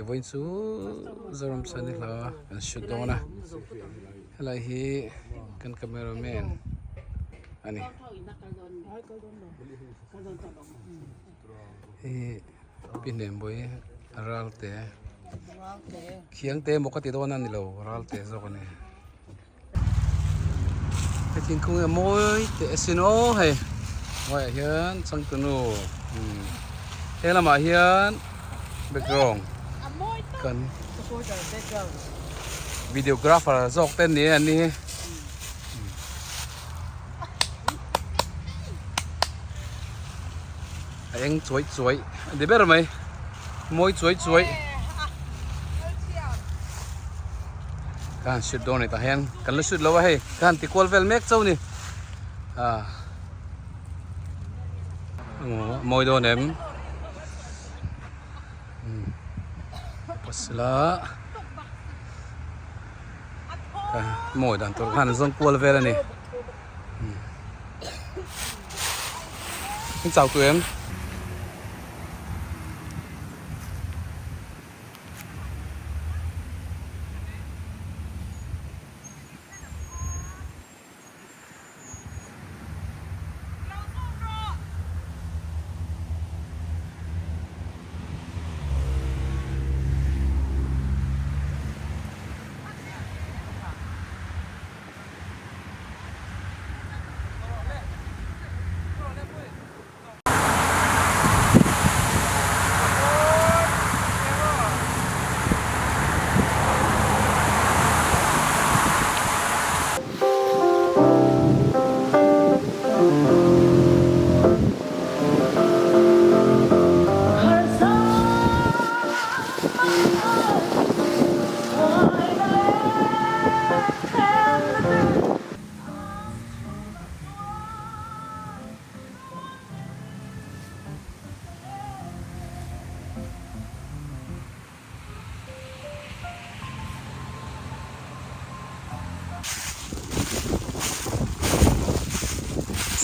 vawiin chu Zoram Chhani hla kan shoot dawn a helai hi kan camera man a ni hei hi pi hnembawi Ralte Khiangte emaw ka ti dawn a ni lo Ralte zawk a ni. He thingkung hi a mawi teh asin aw hei hnuaiah hian changtunu he lamah hian background kan videographer zawk te an ni an ni hi a eng chuai chuai a ni ber mai mawi chuai chuai ka han shoot dawn a ni tah hian kan la shoot lo a hei ka han ti kual vel mek chauh a ni ah mawi dawn em pasila mawi dan tur khan an zawng kual vel a ni. An chau tawh em?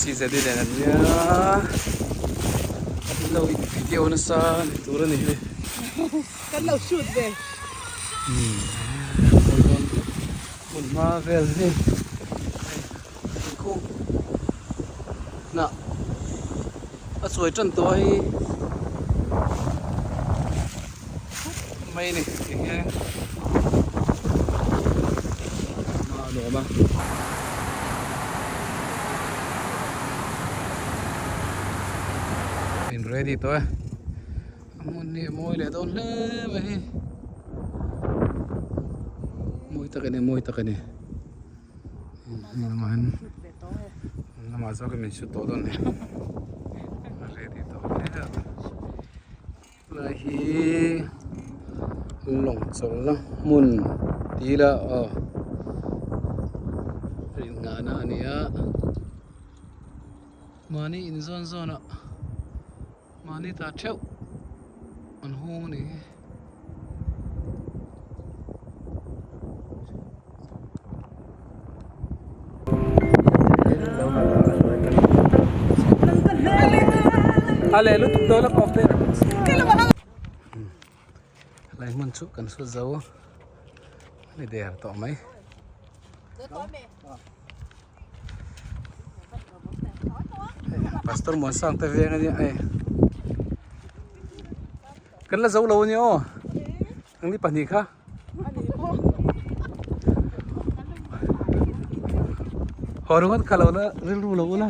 CZD nen an nia an lo in video nasa ni tur a ni hei. Kan lo shoot ve. Hmun hma vel hi thingkung hnah a chuai tan tawh a hei mai a ni eng a nuam a. In ready tawh e. A hmun hi a mawi leh dawn hle mai hi mawi tak a ni mawi tak a ni hei lamah hian lamah zawk in min shoot tawh dawn a ni a ready tawh hle a helai hi lawng chawlhna hmun ti ila aw rinngahna a ni a mahni inzawn zawn ah. Mahni ta theuh an hung a ni hi. A leh lutuk dawn a pawp te. Helai hmun chu kan hre zo a ni der tawh mai. Pastor Muansang te veng ania hei kan la zo lo ania aw ang ni pahnih kha haw ringawt kha lo la rilru lo ula.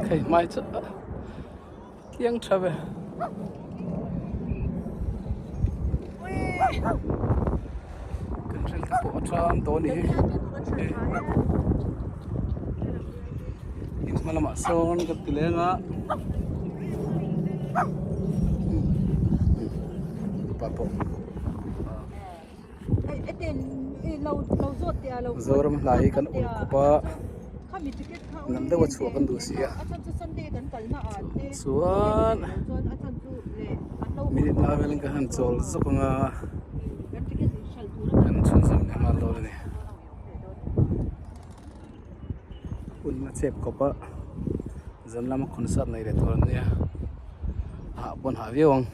Khei hmai chu tliang tha ve kan hrel te pawh a tang tawh a ni hi in hma lamah sawn ka ti leng a. Zoram hla hi kan ulh khawp a. Nalh deuha chhuah kan duh si a. Chuan minute nga velin ka han chawl zawk ang a, kan chhunzawm leh nghal dawn a ni. Hun a chep kawp a, zan lama concert nei leh tur an nia, hah pawn hah viau ang.